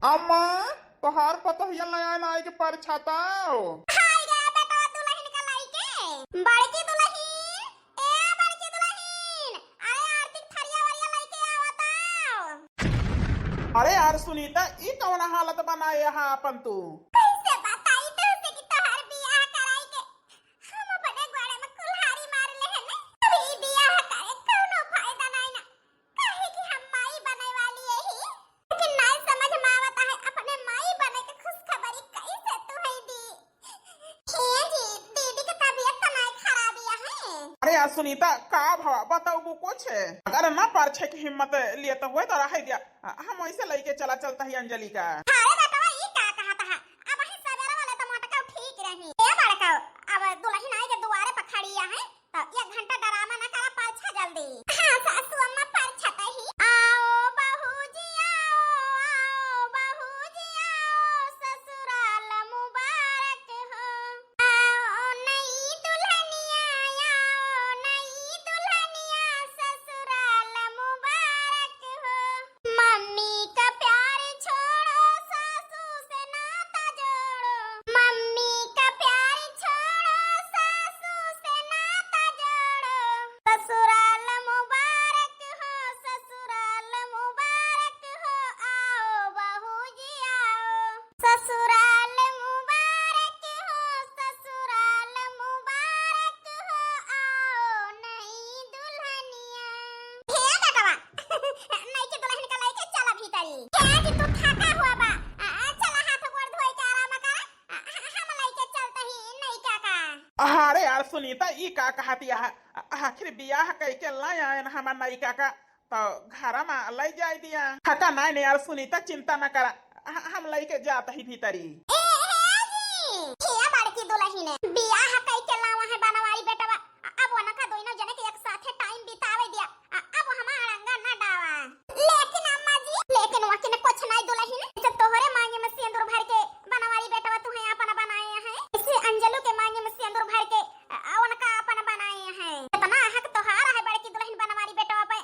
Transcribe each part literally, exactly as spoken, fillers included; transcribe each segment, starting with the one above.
अम्मा, तोहार पतोहिया नया नाई के परछाताओ। हाय गे बेटवा दुलहिन का लइके। बड़की दुलहिन, ए बड़की दुलहिन, अरे आरती के थरिया वरिया लइके आवताओ। अरे यार सुनीता, ई कौन हालत बनाए यहाँ अपन तू? कैसे बताई तुझसे कि तोहार बियाह कराई के हम अपने गोड़े में कुल्हाड़ी मार ले हैं। अब ई बियाह करे कौनो फायदा नहीं ना, काहे कि हम माई बने वाली यही। लेकिन नाई समझ में आवत है, अपने माई बने के खुशखबरी कैसे तुहई दी। हे जी, दीदी के तबीयत तो नाई खराब या है। अरे यार सुनीता, का भवा, बताऊ कुछ? अगर ना परछे की हिम्मत लिए तो हुए तो रह दिया, हम वैसे लइके चला चलता ही अंजलि का। अरे बेटवा, ई का कहत है? अब ही सवेरे वाले तो मोटका ठीक रही। ए बड़का, अब दुलहिन आई के दुआरे पर खड़ी है, तो एक घंटा ड्रामा ना करा, परछा जल्दी। हाँ सासू अम्मा, परछत ही। आओ बहू जी आओ, आओ बहू जी आओ, ससुराल मुबारक हो। आओ नई दुल्हनिया, आओ नई दुल्हनिया, ससुराल मुबारक हो। मम्मी का प्यार छोड़ो, सासू से नाता जोड़ो। मम्मी का प्यार छोड़ो, सासू से नाता जोड़ो। ससुराल मुबारक हो, ससुराल मुबारक हो, आओ बहू जी आओ। ससुराल मुबारक हो, ससुराल मुबारक हो, आओ नई दुल्हनिया। हे बेटवा, नई के दुलहिन का लइके चला भीतरी। हे जी, तू थका हुआ बा। आ, आ, चला हाथ गोड़ धोई के आराम करा। आ, आ, हम लइके चलत ही नई का का। अरे यार सुनीता, ई का कहत यह? आ, आखिर बियाह कइके लाए आयन हमार नई का का, तो घरा में लइ जाए दिया। थका नाई ने यार सुनीता, चिंता न करा, ह-, हम लइके जात ही भीतरी। ए, हे जी, हे बड़की दुलहिन, बियाह कइके लावा है बनवारी बेटवा, अब उनका दोनों जने के एक साथे टाइम बितावे दिया, अब हमार अंगा न डावा। लेकिन अम्मा जी, लेकिन वकिन कुछ नाई दुलहिन, जब तोहरे मांगे में सिंदूर भर के बनवारी बेटवा तुहे आपन बनाए हैं, इसे अंजलू के मांगे में सिंदूर भर के उनका आपन बनाए हैं। इतना हक तोहार है बड़की दुलहिन बनवारी बेटवा पे,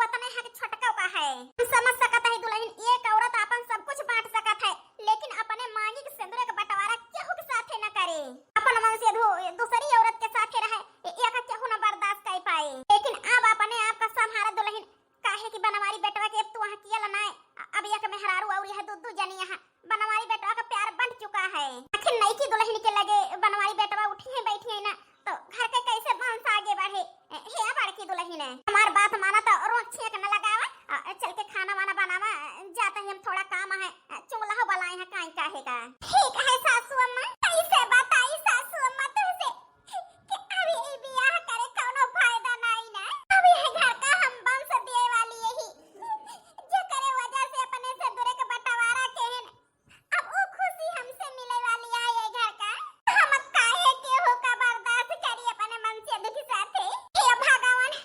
उतने हक छोटका का है। हम समझ सकत है दुलहिन, एक औरत आपन सब कुछ बांट सकत है, लेकिन अपने मांगी के सिंदूर के बंटवारा केहू के साथे न करे। अपन मन से दू-, दूसरी औरत के साथे रहे, ए-, एका केहू न बर्दाश्त कर पाए। लेकिन अब अपने आप का संभारा दुलहिन, काहे कि बनवारी बेटवा के अब तू वहाँ किया लनाए, अब एक मेहरारू और यह दू दू जनी यहाँ। बनवारी बेटवा का प्यार बंट चुका है। आखिर नई की दुलहिन के लगे बनवारी बेटवा उठी है, बैठी है ना, तो घर के कैसे वंश आगे बढ़े? हे बड़की दुलहिन, हमार बात माना तो रोक छेक न लगावा, अ, चल के खाना वाना बनावा, जात ही हम थोड़ा काम है, अ, चुंगला हो बलाए हैं काई काहे का। ठीक है सासू अम्मा, कैसे बताई सासू अम्मा तुझसे कि अभी ई बियाह करे कौनो फायदा नाई ना, अभी ये घर का हम वंश दिए वाली यही, जेकरे वजह से अपने से दूरे के बंटवारा के हैं अब ऊ खुशी हमसे मिले वाली है ये घर का। हम काहे केहू का बर्दाश्त करी अपने मन से दुखी साथे। हे भगवान,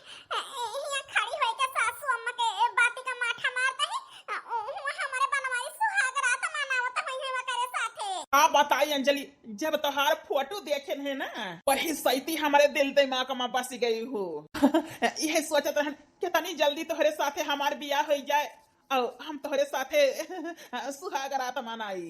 हियां खड़ी होई के सासू अम्मा के बाती का माठा मारता है। ऊ हमारे बनवारी सुहाग रात मनावत होई है वकरे साथे। का बताई अंजलि, जब तोहार फोटो देखे है ना, वही सैती हमारे दिल दिमाग में बस गई हो। यह सोचत रहन कितनी जल्दी तोहरे साथे हमार बियाह होई जाए। अउ हम तोहरे साथे सुहाग रात मनाई।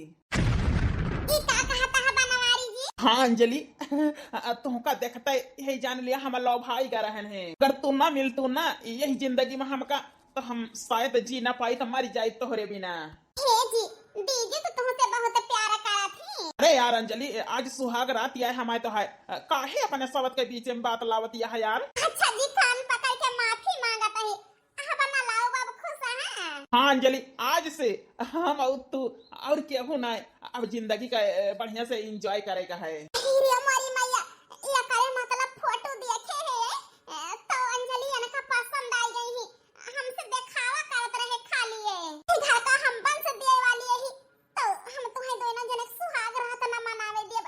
ई का कहता है बनवारी जी? हाँ अंजलि, तुहका देखते यही जान लिया हम लोभाई गा रहन हैं। अगर तू ना मिलतू ना यही जिंदगी में हमका, तो हम शायद जी ना पाई, तो मर जाई तोहरे बिना। हे जी, दीदी तो तुमसे बहुत प्यार करत ही। अरे यार अंजलि, आज सुहाग रात या है हमारे तो है, काहे अपने सबत के बीच में बात लावत या है यार? अच्छा जी, कान पकड़ के माफी मांगत ही। अब ना लाओ बाबू, खुश है? हाँ अंजलि, आज से हम और तू और केहू ना, अब जिंदगी का, ए, बढ़िया से enjoy करे का है। अरे हमारी मैया, ये करे मतलब फोटो देखे है, ए, तो अंजलि इनका पसंद आई गई ही, हमसे दिखावा करत रहे खाली है। ई घर का हम वंश दिए वाली है ही, तो हम तुम्हें दोनों जने सुहाग रात न मनावे देब।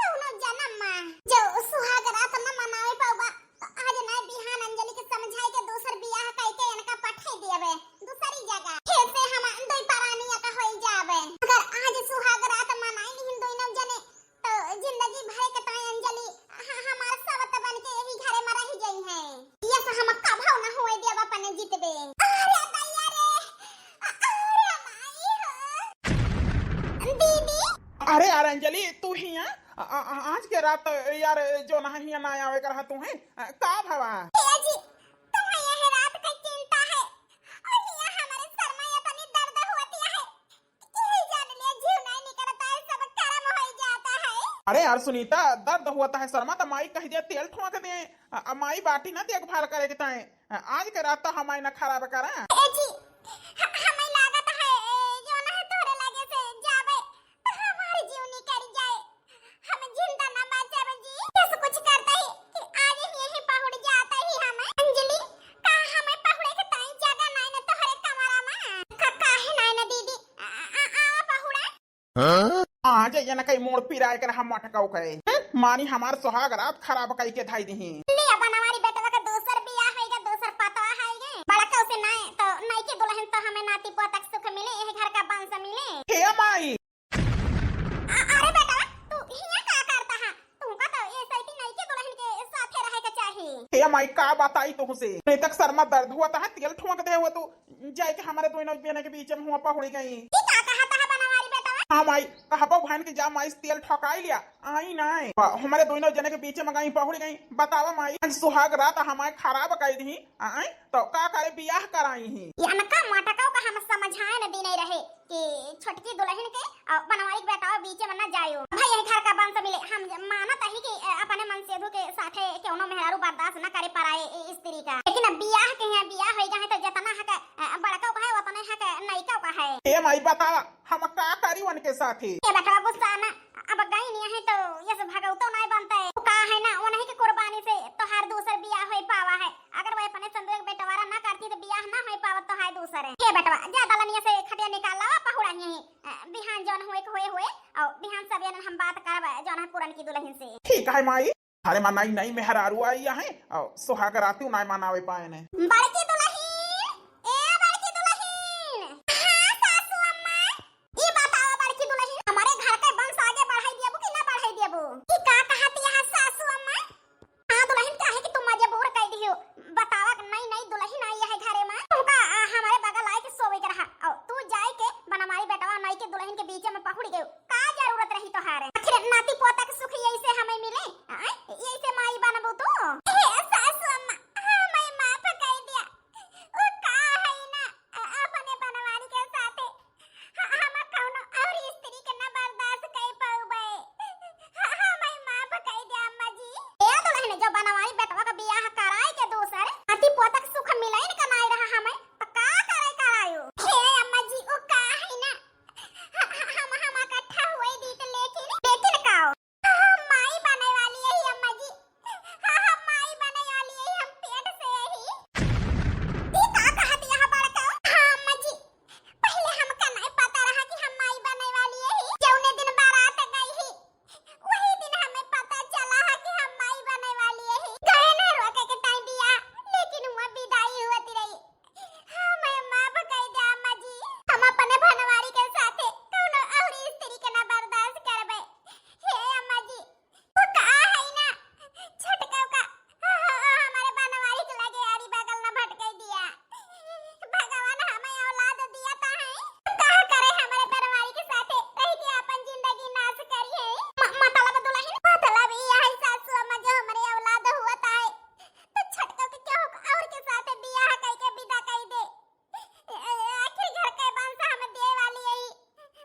कौनो जन्म में जो सुहाग रात न मनावे पाउबा, तो आज न बिहान अंजलि के समझाई के दूसर बियाह कई के इनका पठाई देबे दूसरी जगह। फिर से हम दुई परानी का होई जाबे। अगर आज सुहाग रात मनाई नहीं दोनों जने, तो जिंदगी भर के ताई अरे यार अंजलि, तू हियाँ? आ, आ, आ, आज के रात यार जौन है हियाँ ना आवे के रहा तू है? आ, का भवा? ए जी, तुम्हें यह रात का चिंता है और यहाँ हमारे सर में इतनी दर्द होती है। यही जान लिया, जीव नहीं निकलता है, सब कर्म हो जाता है। अरे यार सुनीता, दर्द होता है सर मा तो माई कहि दिया तेल ठोंक दे। आ, आ, माई बाटी ना देखभाल करे के ताए। आ, आज के रात तो हमारी ना खराब करा। ए जी, ह-, हमें लागत है, ए, जौन है तोहरे लगे से जाबे, तो हमार जीव निकल जाए। हम जिंदा ना बाँचब जी। कैसे कुछ करते ही कि आज ही यहीं पहुड़ जाते ही हम। अंजलि, का हमें पहुड़े के ताई जगह नहीं न तोहरे कमरा में? का, काहे नहीं न दीदी? आ, आ, आ, पहुड़ा। हाँ? आज ये न कहीं मोड़ पिराए कर हम मटकाऊ करे। हम्म? मानी हमार सुहाग रात खराब कई के धाई दही। ले बनवारी बेटवा का दूसर बियाह होइगा, दूसर पतवा होइगे। बड़का उसे नहीं तो नहीं के दुल्हन तो हमें नाती पोता के सुख मिले, यह घर का वंश मिले। हे माई, अ-, अरे बेटा, तू हियां का करता है? तुमका तो ये सैती नई के दुल्हन के साथे रहे के चाही। हे माई, का बताई तुमसे? इतने तक सर मा दर्द हुआ था, तेल ठोंक दे हुआ तू। जाए के हमारे दोनों जने के बीच में हुआ पहुड़ी गई। ई का कहा था बनवारी बेटा? हाँ माई, कहबो बहन के जा माई, तेल ठोकाई लिया, आई ना आए। हमारे दोनों जने के बीच में गई पहुड़ी गई। बतावा माई, आज सुहाग रात हमारे खराब कर दी। आए, तो का करे बियाह कराई ही? ये अनका मटकाओ का हम समझाए न दी नहीं रहे कि छोटकी दुल्हन के और बनवारी के बेटावा बीच में न जायो। भाई यही घर का वंश मिले, हम मानत ही कि, अ, अपने मनसेधु के साथे केवनो मेहरारू बर्दाश्त न करे पाए ए, स्त्री का। लेकिन अब बियाह के यहाँ बियाह होई गए तो जितना हक, अ, बड़का का है उतने हक नैका का है। ए माई बतावा, हम का करी उनके साथे? ए बेटवा गुस्सा ना, अब गई नहीं है तो ये से भगवतो नहीं बनता है। वो का है ना, वो नहीं के कुर्बानी से तोहार दूसर बियाह होई पावा है। अगर वो अपने संदूक बंटवारा ना करती तो बियाह ना होई पावत तोहार दूसर है। हे बेटवा, जा दलनिया से खटिया निकाल लावा, पहुड़ा ही है। अ, बिहान जौन हुए के हुए हुए, और बिहान सब जन हम बात करब जौन है पुरन की दुल्हन से। ठीक है माई। अरे माँ, नई नई मेहरारू आई है, और सुहाग राती नहीं मनावे पाए ने। बड़की दुल्हन, ए बड़की दुल्हन। हाँ सासू अम्मा। ई बतावा बड़की दुल्हन, हमारे घर के वंश आगे बढ़ाई दियबू कि ना बढ़ाई दियबू? ई का कहत यहाँ सासू अम्मा? हाँ दुल्हन, काहे कि तू मजबूर कर दियो? बतावा, नई नई दुल्हन आई है घरे में, तुमका, आ, हमारे बगल आए के सोवे के रहा, और तू जाए के बनवारी बेटवा नई के दुल्हन के बीच में पहुड़ गयो। का जरूरत रही तोहारे? आखिर नाती पोता के सुख यही से हमें मिले, आय? यही से माई बनबू तू? हे सासू अम्मा, हमें माफ कर दिया। वो का है ना, अ-, अपने बनवारी के साथे ह-, हम कौनो और स्त्री के ना बर्दाश्त कर पाउबे। ह-, हमें माफ कर दे अम्मा जी। ए दुल्हन, जो बनवारी बेटवा का बियाह कराए के दूसर, नाती पोता के सुख मिले न कनाए रहा हमें, तो का करे करायो? हे अम्मा जी, वो का है ना, ह-, ह-, हम, हम इकट्ठा हुए दी तो लेकिन, लेकिन का? हम माई बने वाली है अम्मा जी। हाँ, हम माई बने वाली है, हम पेट से ही। ई का कहत यहाँ बड़का? हाँ अम्मा जी, पहले हमका नहीं पता रहा कि हम माई बने वाली है। जौने दिन बारात गई ही, वही दिन हमें पता चला है कि हम माई बने वाली है। गए ना रोके के टाइम दिया, लेकिन वहाँ विदाई होती रही। हमें माफ कर दे अम्मा जी, हम अपने बनवारी के साथे कौनो और स्त्री के ना बर्दाश्त करबे। हे अम्मा जी, वो का है ना, छोटका का, हमारे बनवारी के लगे आड़ी बगल ना भटकाई दिया। भगवान हमें औलाद दिया था है, का करे हमारे बनवारी के साथे रह के अपन जिंदगी नाश करी है। म-, मतलब दुल्हन, मतलब ये है सासू अम्मा जो हमारे औलाद हुआ था है, तो छोटका के केहू और के साथे बियाह करके विदा कर दे। ए, ए, आखिर घर के वंश हम दे वाली है,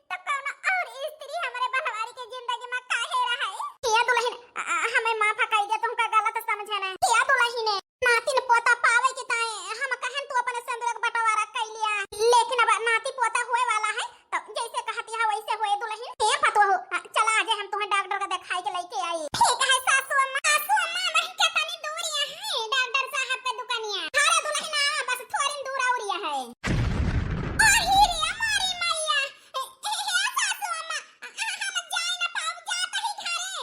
तो कौनो और स्त्री हमारे बनवारी के जिंदगी में काहे रहे? किया दुल्हन, अ, अ, हमें माफ कर दे, तुमका गलत समझे ना। किया दुल्हन, नातिन पोता पावे के ताए हम कहन तू अपने सिंदूर के बंटवारा कर लिया, लेकिन अब नाती पोता हुए वाला है, तो जैसे कहती है वैसे हुए दुल्हन। ए पतोहू, अ, चला आज हम तुम्हें डॉक्टर का दिखाई के लेके आई। ठीक है सासू अम्मा। सासू अम्मा, वहीं के तनी दूर यहाँ है डॉक्टर साहब के दुकानिया। अरे दुल्हन, आ, बस थोड़ी दूर और यहाँ है। अरे रे हमारी मैया, ए, ए, ए, सासू अम्मा, आ, आ, हम जाए ना पाउब, जात ही घरे।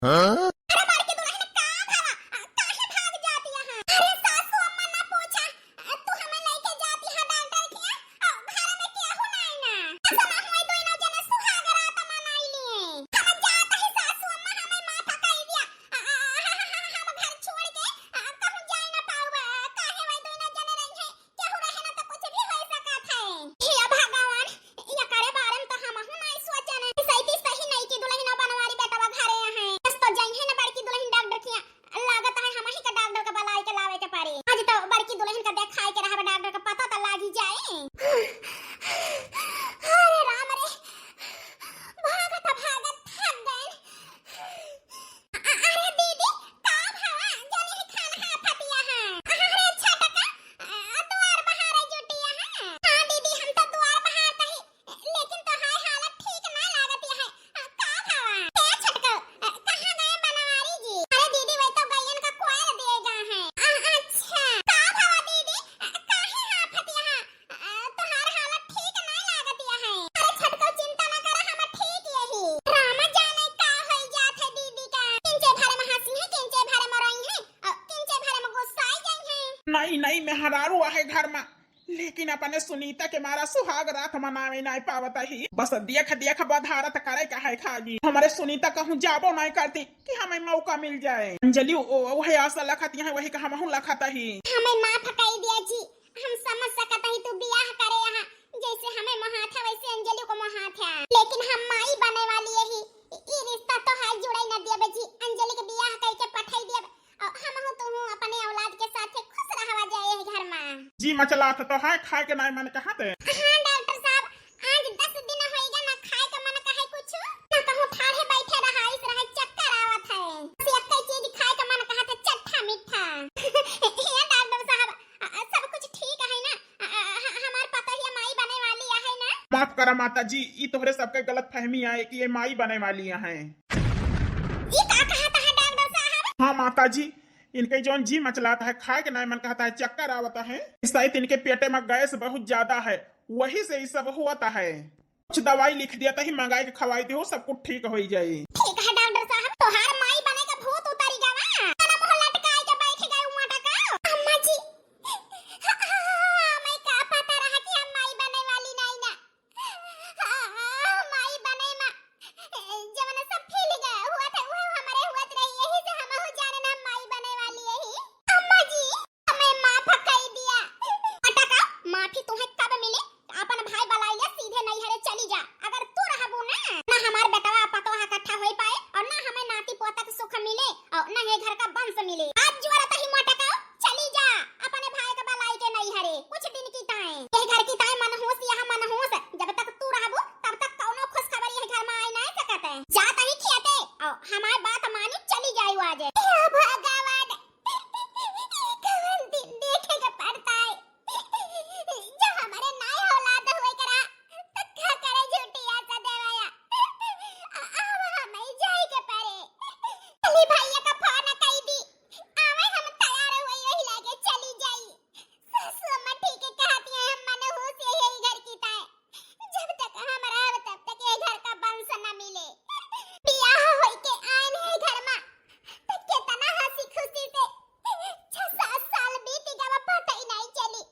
हाँ? अरे बड़की दुल्हन का भवा, आ, काहे भाग जाती यहाँ? अरे सासू अम्मा ना पूछा, आ, तू हमें लेके जाती है डॉक्टर के यहाँ, आ, घर में केहू नहीं ना। ऐसा ना हुए दोनों जने सुहाग रात मनाई लिए। हम जात ही सासू अम्मा, हमें माफ कर दिया। आ, आ, आ, आ, आ, हम घर छोड़ के, आ, कहूँ जाए ना पाउब, आ, काहे वही दोनों जने रही हैं। केहू रहे ना तो कुछ भी हो सकत है। हे भगवान, एकरे बारे में तो हमहू नहीं सोचन। सही, सही नहीं नाई, नाई मेहरारू आहे घर मा, लेकिन अपने सुनीता के मारा सुहाग रात मनावे नाई पावत ही। बस देख देख बधारत करे का है खाली। हमरे सुनीता कहूँ जाबो नाई करती कि हमें मौका मिल जाए। अंजलि, ओ, वही आशा लखत यहाँ, वही का हमहूँ लखत ही। हमें माफ कई दिया जी, हम समझ सकत ही तू बियाह करे यहाँ, जैसे हमें मोहात है वैसे अंजलि को मोहात है, लेकिन हम माई बने वाली यही, ई रिश्ता तो हाथ जुड़ाई न दियब जी। अंजलि के बियाह करके पठाई दियब, और हमहू तुहू अपने औलाद के साथे खुश रहवा जाए यही घर मा। जी मचलात तो है, खाए के नाई मन कहत है। हाँ डॉक्टर साहब, आज दस दिन होइगा ना खाए के मन कहे कुछ, ना कहूँ ठाढ़े बैठे रहा, इस रहे चक्कर आवत है। बस एक ही चीज खाए के मन कहत है, चट्ठा मीठा। हे डॉक्टर साहब, अ, अ, सब कुछ ठीक है ना? अ, अ, ह-, हमार पतोहिया माई बने वाली है ना? माफ करा माता जी, ई तोहरे सबके गलत फहमी आए कि ये माई बने वाली हैं। ई का कहत है डॉक्टर साहब? हाँ माता जी, इनके जौन जी मचलात है, खाए के नाई मन कहत है, चक्कर आवत है, शायद इनके पेटे में गैस बहुत ज्यादा है, वही से ई सब होत है। कुछ दवाई लिख दिया तही मंगाई के खवाई दे हो, सब कुछ ठीक होई जाई। ठीक है डॉक्टर साहब, तोहार माई बने का भूत उतरी गवा। ना मुंह लटकाई के बैठ गए हुआ टका। अम्मा जी, हाँ, हाँ, हाँ, हाँ, मैं का पता रहा कि हम माई बने वाली नहीं ना। हाँ, हाँ, माई बने मा, जवन सब फील गए हुआ था, वो हमारे हुआ रही, यही से हम हो जाने ना माई बने वाली यही। अम्मा जी, हमें माफ कई दिया। अटका, माफी तुम्हें कब मिली? अपन भाई बलाई ले सीधे नैहरे चली जा। अगर तू रहबू ना, ना हमार बेटवा पतोह इकट्ठा होई पाए और ना हमें नाती पोता के सुख मिले और ना ये घर का वंश मिले। आज जुअर तही मोटका, चली जा अपने भाई के बलाई के नैहरे कुछ दिन की ताए। ये घर की ताए मनहूस, यहाँ मनहूस, जब तक तू रहबू तब तक कौनो खुशखबरी ये घर में आई नहीं सकत है। जा तही खेते और हमार बात मानी चली जाई आज। हे भगवान, ई कवन दिन देखे के पड़ता है? जो हमारे नाई औलाद हुए करा, तो का करे झूठी आशा देवाया। आ-, अब हमें जाए के पड़े। अली भैया का फोन कई दी, आवे हम तैयार हुए, वही लागे चली जाई। सासू अम्मा ठीक है कहती है, हम मनहूस यही घर की ताए। जब तक हम रहब, तब तक ये घर का वंश न मिले। बियाह होई के आइन है घर मा, तो कितना हंसी खुशी से छह सात साल बीत गवा, पता ही नहीं चली।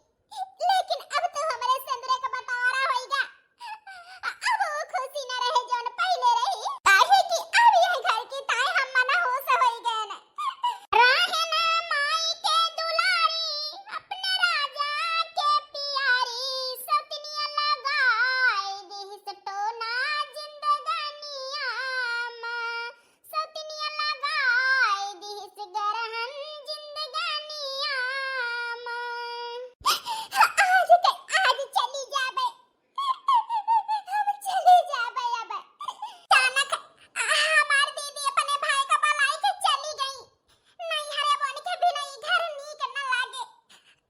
लेकिन अब तो हमारे सिंदूर का बंटवारा होइगा। अब वो खुशी न रहे जौन पहले रही। काहे कि अब यह घर की ताई हम मनहूस होई गए न। रहे ना माई के दुलारी, अपने राजा के प्यारी, सौतनिया लगाई दिहिस टोना जिंदगानिया मा, सौतनिया लगाई दिहिस गरहन जिंदगानिया मा। आज के, आज चली जाबे, हम चली जाबे अब। अचानक हमार दीदी अपने भाई का बुलाई के चली गई। नैहरे बन के बिना ई घर नीक न लागे।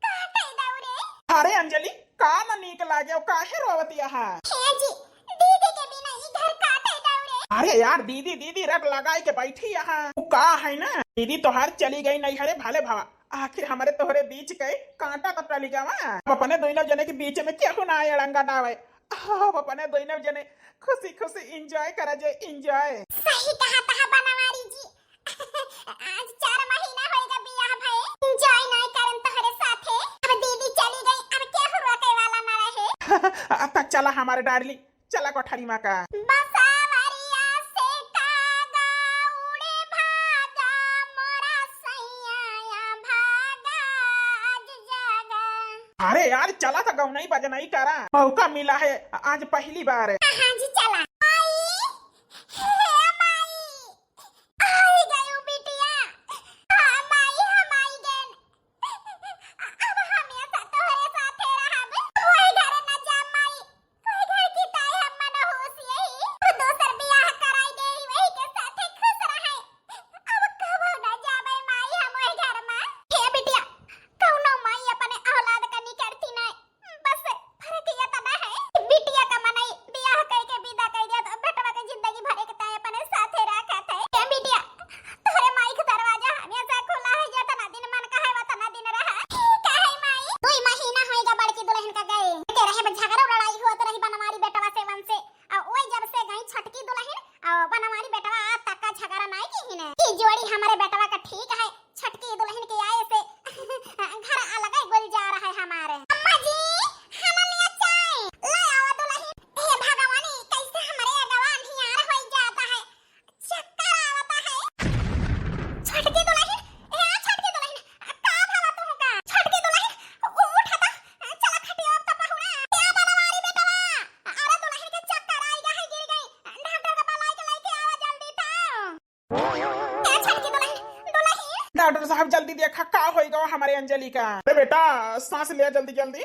काटे दौरे। अरे अंजलि, का न नीक लागे, काहे रोवतिया है? हे जी, दीदी के बिना ई घर काटे दौरे। अरे यार, दीदी, दीदी रट लगाई के बैठी यहाँ। तू का है ना, दीदी तोहार चली गई नैहरे, भले भवा, आखिर हमरे तोहरे बीच के कांटा तो टली गवा। अब अपने दोनों जने के बीच में केहू ना अड़ंगा डावे। अब अपने दोनों जने खुशी खुशी enjoy करा जाए, enjoy। सही कहा तहा बनवारी जी। आज चार महीना होएगा बियाह भए, enjoy नहीं करन तोहरे साथे। अब दीदी चली गई, अब केहू रोके वाला ना रहे। अब तक चला हमारे darling, चला कोठरी मा का। बसावरिया से कागा उड़े भागा, मोरा सैया भागा आज जागा। अरे यार, चला तो गौनई बजनई करा, मौका मिला है आज पहली बार। हाँ जी, चला। माई, हे माई, आई गयो बिटिया। हाँ माई, हम आई गए। अब हमेशा तोहरे साथे रहब। कोई घर न जा माई, कोई घर की ताई हम मनहूस यही। तू दोसर बियाह कराई दे, वही के साथे खुश रहे। अब कबो न जाबे माई हम ओए घर मा। हे बिटिया, कौनो माई अपने औलाद का निकरती नहीं। बस फर्क ये तना है, बिटिया का मनई बियाह करके विदा डॉक्टर साहब, जल्दी देखा, का होई गवा हमरे अंजलि का। अरे बेटा, सांस लिया जल्दी जल्दी।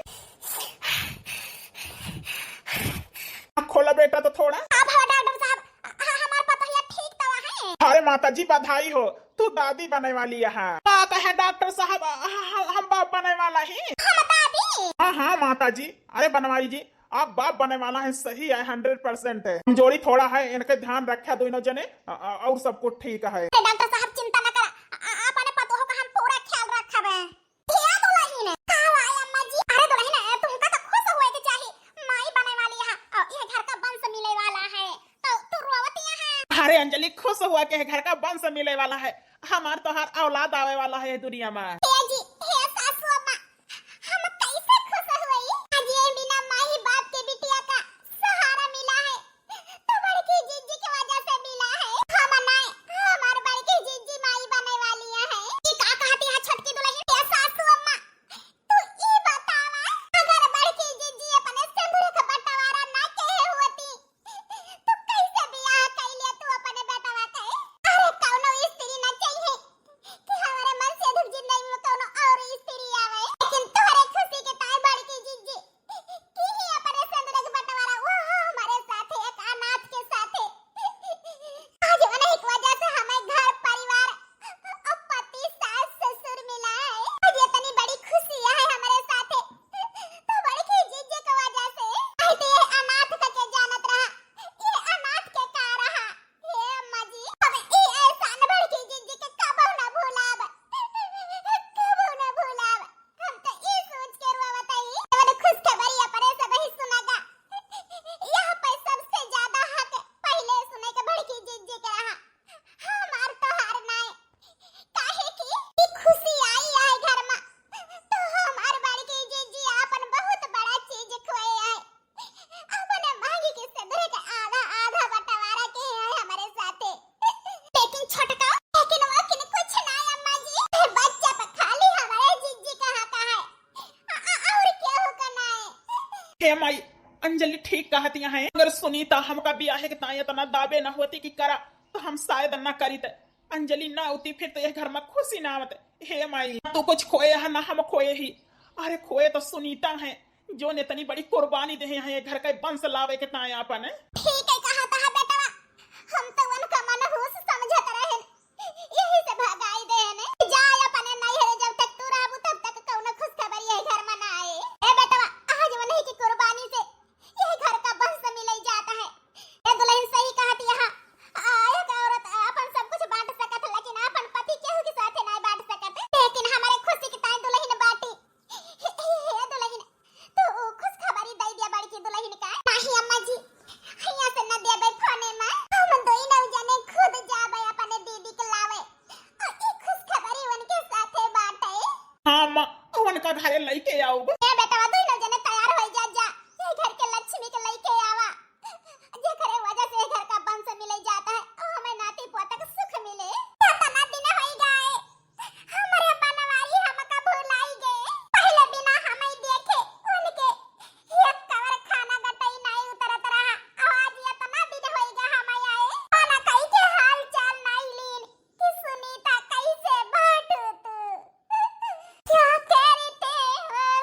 आँख खोला बेटा तो थोड़ा। अब हो डॉक्टर साहब, ह-, हमार पतोहिया ठीक तो है। अरे माता जी, बधाई हो, तू दादी बने वाली है। का कहे डॉक्टर साहब, ह-, ह-, हम बाप बने वाला ही। हम दादी? हाँ हाँ माता जी, अरे बनवारी जी, आप बाप बने वाला है, सही है, हंड्रेड परसेंट है। कमजोरी थोड़ा है, इनके ध्यान रख्या दोनों जने, अ, अ, और सब कुछ ठीक है। अरे डॉक्टर साहब, चिंता न करा, अ, अ, अपने पतोह का हम पूरा ख्याल रखबे। हे दुलहिन, का हुआ है अम्मा जी? अरे दुलहिन, तुमका तो खुश होए के चाही, माई बने वाली है, और ये घर का वंश मिले वाला है, तो तू रोवतिया है? अरे अंजलि, खुश हुआ के घर का वंश मिले वाला है, हमार तोहार औलाद आवे वाला है दुनिया में। हे जी, हे सासू अम्मा, हम कैसे खुश हुई? आज ये बिना माई बाप के बिटिया का सहारा मिला है, तो बड़की जिज्जी के वजह से मिला है। हम नाय, हमार बड़की जिज्जी माई बने वाली है। ई का कहती है छोटकी दुलहिन? ए सासू अम्मा, तू ई बतावा, अगर बड़की जिज्जी अपने सिंदूर के बंटवारा ना कहे होती, तो कैसे बियाह कैले तू अपने बेटवा के? अरे कौनो स्त्री ना चाहिए कि हमारे मन से दुख जिंदगी में कौनो और स्त्री आवे, लेकिन तोहरे खुशी के ताई बड़की जिज्जी की ही अपने सिंदूर के बंटवारा, वो हमारे साथे एक अनाथ के साथे। आज उन्हीं की वजह से हमें घर परिवार और पति सास ससुर मिला है। आज इतनी बड़ी खुशी है हमारे साथे, तो बड़की जिज्जी की वजह से। नहीं तो ये अनाथ का के जानत रहा, ये अनाथ के का रहा। हे अम्मा जी, अब ई एहसान बड़की जिज्जी के कबो ना भूलाब, कबो ना भूलाब। हम तो ई सोच के रोवत हई, जवन खुशखबरी अपने सबही सुनागा। यहाँ पे सबसे ज्यादा हक पहिले सुने के बड़की जिज्जी के रहा, हमार तोहार नाय। काहे कि ई खुशी आई आए घर में, तो हमार बड़की जिज्जी आपन बहुत बड़ा चीज खोए आए। अपने मांगी के सिंदूर के आधा आधा बंटवारा के है हमारे साथे। लेकिन छोटका, लेकिन वकिन कुछ ना अम्मा जी। बच्चा पे खाली हमारे जिज्जी कहाँ का है, अ-, अ-, और केहू का ना है। हे माई, अंजलि ठीक कहतिया है। अगर सुनीता हमका बियाहे के ताई इतना दाबे ना होती कि करा, तो हम शायद ना करीत। अंजलि ना होती फिर तो यह घर में खुशी ना आवत। हे माई, ना तू कुछ खोए है ना हम खोए ही। अरे खोए तो सुनीता है, जो ने इतनी बड़ी कुर्बानी दे है ये घर का वंश लावे के ताई आपन। ठीक है कहा था बेटवा, हम तो उनका मनहूस समझत रहे, यही से भगाई दे ने। जा अपने नैहरे, जब तक तू रहबू तब तक कौनो खुशखबरी यही घर में ना आए। ए बेटवा, आज उन्हीं की कुर्बानी से यह घर का वंश मिले जाता है। ए दुलहिन सही कहत यहाँ, आ, एक औरत अपन सब कुछ बांट सकत है, लेकिन अपन पति केहू के साथे नहीं बांट सकत। लेकिन हमारे खुशी की ताई दुलहिन बाटी। हे, हे, हे दुलहिन, तू खुशखबरी दे दिया बड़की दुलहिन का। नहीं अम्मा जी, हियां से न देबे फोने में। हम दोनों जने खुद जाबे अपने दीदी के लावे। और ई खुशखबरी उनके साथे बांटे। हाँ माँ, उनका घरे लेके आओ। ए बेटवा, दोनों जने तैयार हो जा, जा। ये घर के लक्ष्मी के लेके आवा। जेकरे वजह से घर का वंश मिले जाता है, और हमें नाती पोता का सुख मिले। कितना दिन हो गए, हमरे बनवारी हमका भुलाई गए। पहले बिना हमें देखे उनके एक कवर खाना गटई नहीं उतरत रहा। आज इतना दिन होई गया हमें आए, खाना कई के हाल चाल नहीं लीन कि सुनीता कैसे बाटू तू? क्या करते हो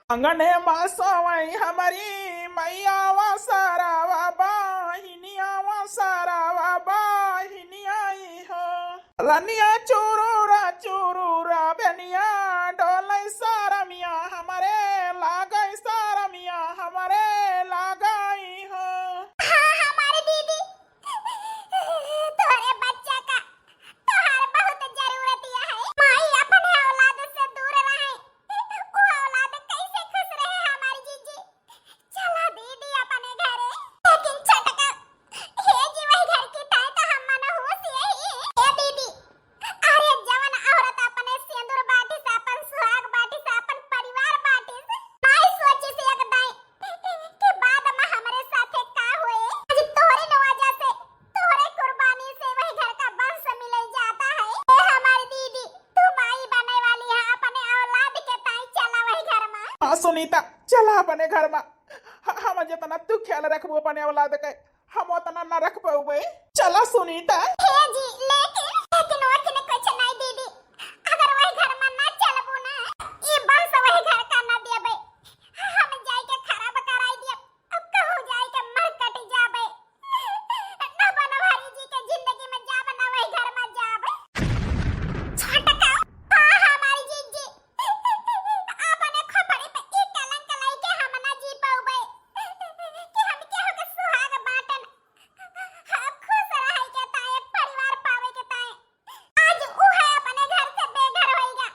अंगने मा सोवई हमरी मइया वा सारा वा बाहिनिया वा सारा वा बाहिनिया ई हो। लनिया चुरुरा चुरुरा बेनिया डोलई सारमिया हमरे लागई सारमिया हमरे लागई हो। हाँ, हमारे दीदी, तोहरे बच्चा का तोहार बहुत जरूरत है। माई अपने औलाद से दूर रहे, वो औलाद कैसे खुश रहे हमारी जीजी? चला दीदी अपने घरे। लेकिन छोटका, हे जी वही घर की ताई तो हम मनहूस यही। ए दीदी, अरे जवन औरत अपने सिंदूर बाटिस, अपन सुहाग बाटिस, अपन परिवार बाटिस, माई सोचिस एक दाई कि बाद मा हमरे साथे का होए। आज तोहरे न वजह से, तोहरे कुर्बानी से वही घर का वंश मिलल जाता है। ए हमारी दीदी, तू माई बने वाली है, अपने औलाद के ताई चला वही घर मा। हाँ सुनीता, चला अपने घर मा। ह-, हम जितना तू ख्याल रखबू अपने औलाद के, हम उतना न रख पउबे। चला सुनीता। हे जी, लेकिन, लेकिन ओकिन कुछ नहीं दीदी, अगर वही घर मा न चलबू ना, ई वंश वही घर का न देबे, हम जाई के खराब कराई दिया। अब कहूँ जाई के मर कट जाबे, न बनवारी जी के जिंदगी मा जाब, न वही घर मा जाब। छोटका, हाँ, हमारी जीजी, अपने खोपड़ी पे ई कलंक लइके हम ना जी पउबे कि हम केहू के सुहाग बाटन। हम खुश रहे के ताए, परिवार पावे के ताए। आज उहे अपने घर से बेघर होइगा।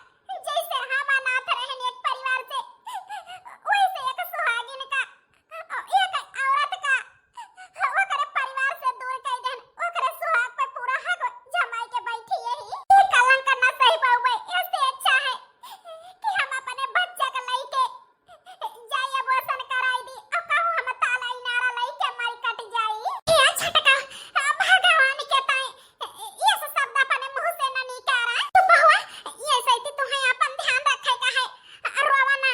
जैसे हम अनाथ रहन एक परिवार से, वैसे एक सुहागिन का, एक औरत का ओकरे परिवार से दूर कई देहन, ओकरे सुहाग पे पूरा हक जमाई के बैठी यही। ई कलंक ना सही पउबे, इससे अच्छा है कि हम अपने बच्चा के लइके जाई, abortion कराई दी। अब कहूँ हम ताला इनारा लइके मर कट जाई। ए छोटका, भगवान के ताई, ये सब शब्द अपने मुँह से न निकारा। चुप हुआ, ये सैती तुहे अपन ध्यान रखे का है। रोवा ना,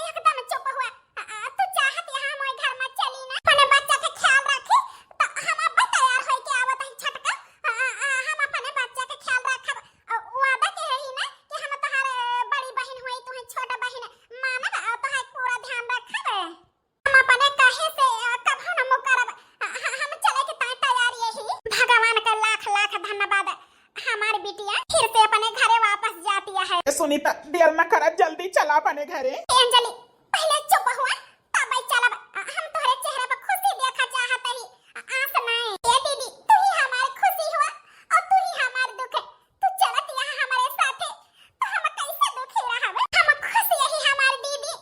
एकदम चुप हुआ। आ, आ, तू चाहत यहाँ हमरे घर मा चली ना, अपने बच्चा के ख्याल रखी, तो हम अब्बे तैयार होई के आवत हई छोटका। आ, आ, आ, हम अपने बच्चा के ख्याल रखब। आ, वादा के रही ना कि हम तोहार, आ, बड़ी बहिन होई, तुहे छोट बहिन मानब, आ, तोहार पूरा ध्यान रखब। हम अपने कहे से, आ, कभो न मुकरब। आ, आ, हम चले के ताई तैयार यही। भगवान का लाख लाख धन्यवाद। हमार बिटिया फिर से अपने घरे वापस जातिया है। ए सुनीता, देर न करा, जल्दी चला अपने घरे। ए अंजलि, पहिले चुप हुआ, तब चलब। हम तोहरे चेहरा पर खुशी देखा चाहत ही। आस नाई। ए दीदी, तू ही हमार खुशी हुआ और तू ही हमार दुख। तू चलत यहाँ हमारे साथे, तो हम कैसे दुखी रहब? हम खुश यही हमार दीदी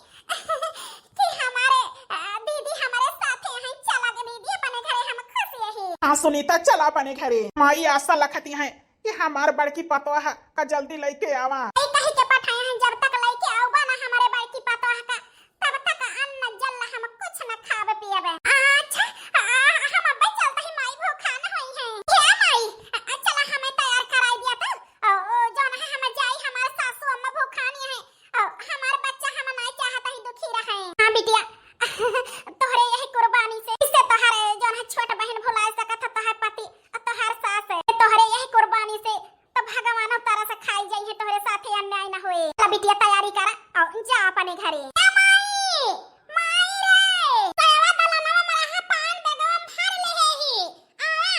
कि हमारे, अ, दीदी हमारे साथे हैं। चला गे दीदी अपने घरे, हम खुश यही। हाँ सुनीता, चला अपने घरे। माई आशा लखती हैं कि हमार बड़की पतोह का जल्दी लइके आवा। ए कही के पठाए हैं, जब तक लइके आउबा ना हमारे बड़की पतोह का, तब तक अन्न जल हम कुछ न खाब पियब। अच्छा, आ, हम अब्बे चलत ही, माई भूखान होई हैं। हे माई, आ, चला हमें तैयार कराई दिया तो। ओ, ओ, जौन है हम जाई, हमार सासू अम्मा भूखानी है। ओ, हमार बच्चा हम नाई चाहत ही दुखी रहे। हाँ बिटिया, तोहरे यही कुर्बानी से, इससे तोहरे जौन है छोट बहिन भुलाए सकत है, तोहर पति और तोहर सास, तोहरे यही कुर्बानी से तो भगवानो तरस खाई जाई है, तोहरे साथे अन्याय न होए। चला बिटिया तैयारी करा और जा अपने घरे। ए माई, माई रे, सयवा दलनवा मरहा पान बेगवा भर लेहे ही। आवा,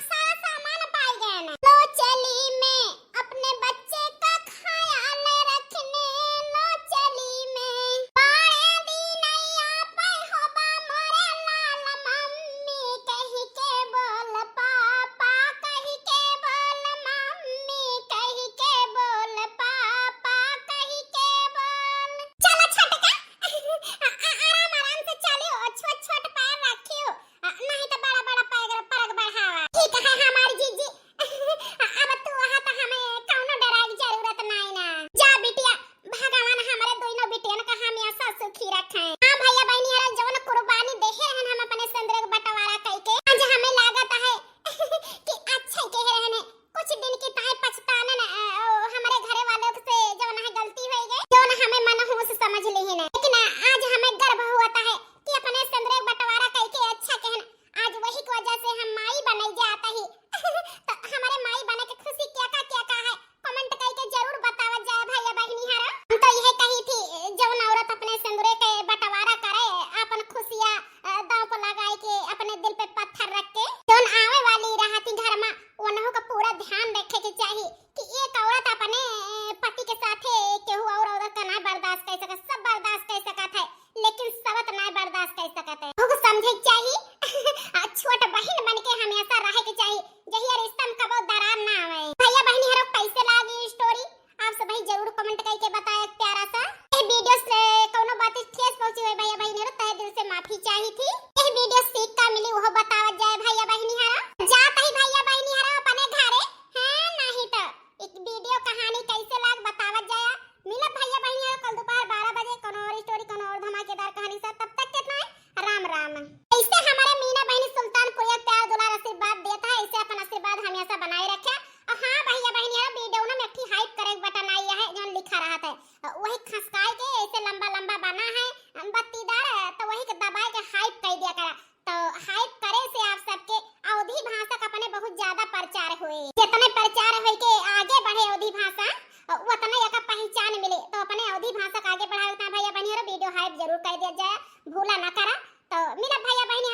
सारा सामान पाई गए ना। लो चली में अपने बच्चे का ख्याल रखने, लो चली में। बारे दी नैया पे होबा मोरे लाल मम्मी, कही के बोल पापा, कही के बोल मम्मी, कही के बोल पापा, कही के बोल। चला छठ खसकाए के ऐसे लंबा लंबा बना है बत्तीदार, तो वही के दबाए के हाइप कर दिया करा। तो हाइप करे से आप सबके अवधी भाषा का अपने बहुत ज्यादा प्रचार होए। जितने प्रचार होए के आगे बढ़े अवधी भाषा, उतने एका पहचान मिले। तो अपने अवधी भाषा का आगे बढ़ावे के भैया बहनी हो, वीडियो हाइप जरूर कर दिया जाए, भूला ना करा। तो मिला भैया बहनी